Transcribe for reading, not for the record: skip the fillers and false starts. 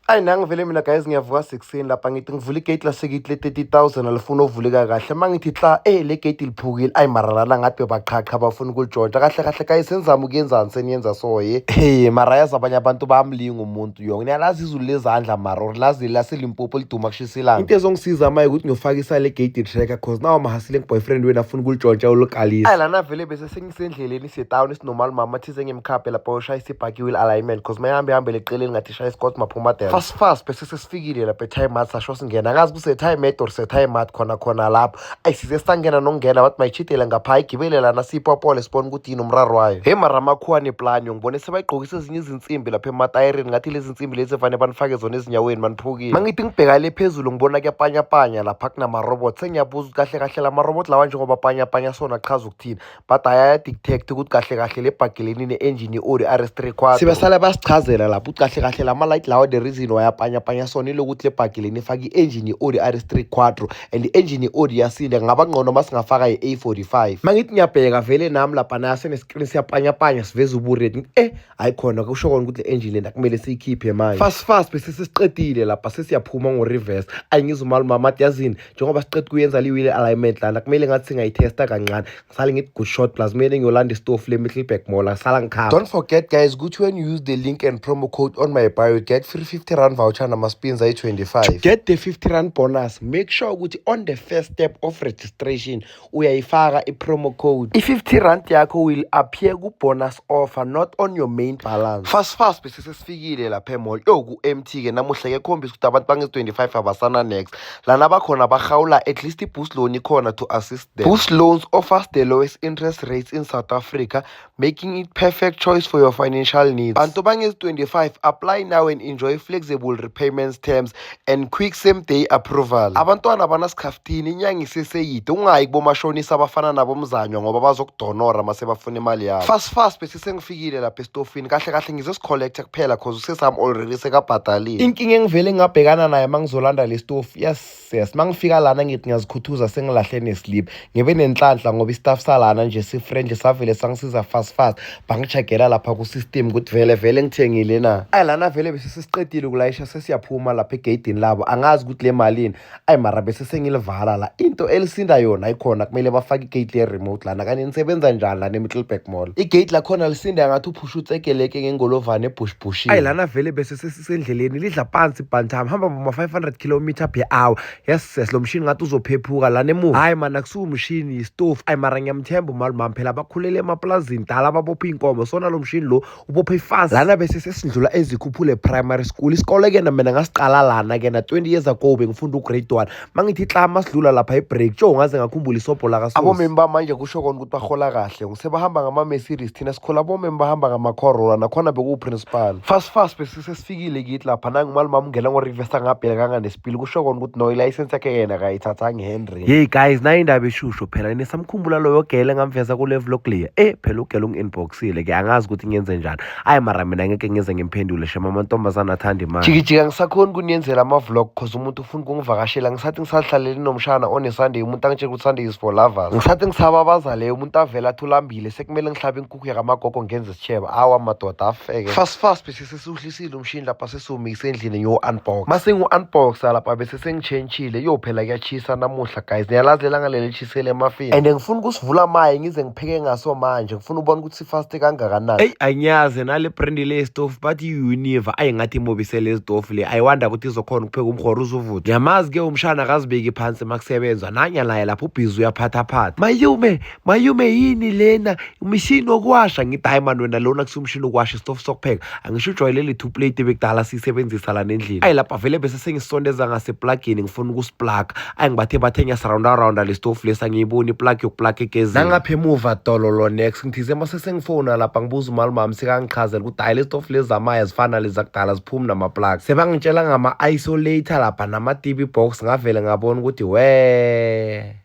Ayi, nangivele mina guys, ngiyavuka sekuseni lapha, ngithi ngivula igate lasekithi le-30 000, alifuna ukuvuleka kahle. Uma ngithi hla, le gate liphukile. Ayi mara lana ngathi bebaqhaqha, bafuna ukulitshontsha. Kahle kahle guys, senizama ukuyenzani, seniyenza so ye. Hey mara yazi, abanye abantu bayamlinga umuntu yonke. Niyalazi izulu lezandla mara, or lazi laseLimpopo liduma kushisa ilanga. Into ezongisiza maye ukuthi ngiyofakisa le gate tracker, 'cause nawo mahasile boyfriend wena afuna ukulitshontsha, ulikalisa. Ayi lana vele bese sengisendleleni siyetawuni, sinomali mama thize, ngimkhaphe lapha ushayisa ibhaki wheel alignment, 'cause mayihambe ihambele eceleni ngathi ishaya iScott Maphuma. Fast fast bese sesifikile lapha e-Time, sasho singena, angazi kuse-Time or se-Time khona khona lapho. Ayi, size sangena nokungena, bathi mayitshidele ngapha, igibele lana, siyipopole, sibone ukuthi yini umraro wayo. He mara amakhuwa neplani, ngibone sebayigqokisa ezinye izinsimbi lapha ematayirini, ngathi lezi nsimbi lezi evane banifake zona ezinyaweni maniphukile. Mangithi ngibheka le phezulu, ngibona kuyapanyapanya lapha, kunamarobot. Sengiyabuza ukuthi kahle kahle la marobot lawa, njengoba panyapanya sona, achaza ukuthini? But ayadetect ukuthi kahle kahle le bhagi leni ne-engine i-Audi RS3 Quattro. Sebasala basichazela lapho ukuthi kahle kahle lama light lawa, the reason wayapanyapanya sona ilokuthi le bhagi leni ifake i-engine i-Audi RS3 Quattro, and i-engine i-Audi yasile, ngaba ngcono masingafaka i-A45. Mangithi ngiyabheka vele nami lapha, nayo sene-screen siyapanyapanya, siveza ubu-red. Ngithi hayi khona, kusho kona ukuthi le engine lena kumele siyikhiphe manje. Fast fast bese sesiqedile lapha, sesiyaphuma ngo-reverse. Ayi, ngizwa umali mama athi, "Yazini, njengoba siqeda kuyenza le-wheel alignment lana, kumele ngathi singayithesta kancane." Ngisale ngithi, "Good shot." Plus kumele ngiyolanda isitofu le-Middelburg Mall, ngisala ngikhamba. Don't forget guys ukuthi when you use the link and promo code on my bio, you get free R50 voucher nama-spins ayi-25. To get the R50 bonus, make sure ukuthi on the first step of registration uyayifaka i-promo code. I-R50 yakho will appear ku-bonus offer, not on your main balance. Fast fast bese sesifikile lapha e-mall. Yo, ku-mt ke namuhla ke, khombisa ukuthi abantu bangezi-25 abasana next lana bakhona bahawula. At least i-Boost Loan ikhona to assist them. Boost Loans offers the lowest interest rates in South Africa, making it perfect choice for your financial needs. Bantu bangezi-25, apply now and enjoy flexible repayments terms and quick same day approval. Abantwana banasikhafutini, inyanga iseseyide. Ungayi kubomashonisa abafana nabomzanywa, ngoba bazokudonora mase bafuna imali yabo. Fast fast bese sengifikile lapha esitofini. Kahle kahle ngizosicollecta kuphela, 'cause usesami already sekabhadalile. Inkinga engivele ngingabhekana nayo uma ngizolanda le stofu, yes, uma ngifika lana ngithi ngiyazikhuthuza, sengilahle neslip. Ngibe nenhlanhla ngoba i-staff salana nje si-friendly, savele sangisiza fast fast, bangi-checkela lapha ku-system ukuthi vele vele ngithengile na. Ayi lana vele bese sesiqedile ukulayisha, sesiyaphuma lapha egeyidini labo. Angazi ukuthi le malini. Ayi mara bese sengilivala la, into elisinda yona ayikhona. Kumele bafake igate le-remote lana. Kanti nisebenza njani lana eMiddelburg Mall? Igate lakhona lisinda ngathi uphusha utsekeleke ngengolovane ebhushbhushini. Ayi lana vele bese sesisendleleni, lidla phansi ibhantam, hamba boma-500 kilometer per hour. Yes, lo mshini ngathi uzophephuka lana emuva. Hayi mana, kusuka umshini, istofu. Ayi mara ngiyamthemba umalumami phela, bakhulele emaplazini dala, babopha iy'nkomo. Sona lo mshini lo ubophe ifast. Lana bese sesidlula eZikhuphule Primary School. Isikole ke na mina ngasiqala lana ke na 20 years ago, bengifunda u-grade 1. Mangithi klama sidlula lapha i-break, tsho ngaze ngakhumbula isobho lakasosi. Abomemi bamanje kusho kona ukuthi bahola kahle, ngisebahamba ngama-Mercedes. Thina sikhula abomemi bahamba ngama-Corolla, nakhona bekuwu-principal. Fast fast bese sesifikile kithi lapha. Nangumalumami ungena ngo-reverse, angabhekanga nesipili. Kusho kona ukuthi no, ilayisensi yakhe yena akayithathanga iHenry. Hey guys, nayo indaba eshushu phela. Nisamkhumbula loyo gele engamveza kule vlog leya? Phela ugele ungi-inboxile ke, angazi ukuthi ngiyenze njani. Ayi mara mina ngeke ngize ngimphendule shema, amantombazane athanda imali. Jikijika, ngisakhoni kuniyenzela ama-vlog 'cause umuntu ufuna ukungivakashela. Ngisathi ngisahlalele nomshana on Sunday, umuntu angitshela ukuthi Sunday is for lovers. Ngisathi ngisababaza leyo, umuntu avele athi ulambile, sekumele ngihlabe inkukhu yakamagogo, ngenze isitsheba. Awa madoda, afeke. Fast fast bese sesiwuhlisile umshini lapha, sesiwumikise endlini, ngiyo-unbox. Mase ngiwu-unboxa lapha, bese sengitshentshile. Yo phela kuyachisa namuhla guys, niyalazi lelanga leli lishisele emafini, and ngifuna ukusivula maye ngize ngipheke ngaso manje. Ngifuna ubona ukuthi sifast kangakanani. Eyi, angiyazi nale brand le yestofu, bathi i-Univa. Ayi, ngathi imobisele izitofu le. Ayiwanda ukuthi izokhona ukupheka umhoro uzuvuthwa. Ngiyamazi ke umshana, akazibeki phansi makusebenzwa. Nanya naye lapho ubhizi uyaphathaphatha. "Mayume, mayume, yini lena, umshini wokuwasha?" Ngithi, "Hayi mani wena, lona kusiwo umshini wokuwasha, isitofu sokupheka. Angisho ujwayele le two plate bekudala siyisebenzisa lana endlini." Ayi lapha vele bese sengisondeza ngaseplagini, ngifuna ukusiplaga. Ayi, ngibathe bathe ngiyasirawunda le stofu lesi, angiyiboni iplug yokuplaga egezini. Nangapha emuva dololo next. Ngithize mase sengifona lapha, ngibuza umalumami, sekangichazela ukuthi hayi, le stofu lezi zamaya zifana lezi zakudala, ziphumi nama-plug. Sebangitshela ngama-isolator lapha nama-TV box, ngavele ngabona ukuthi we.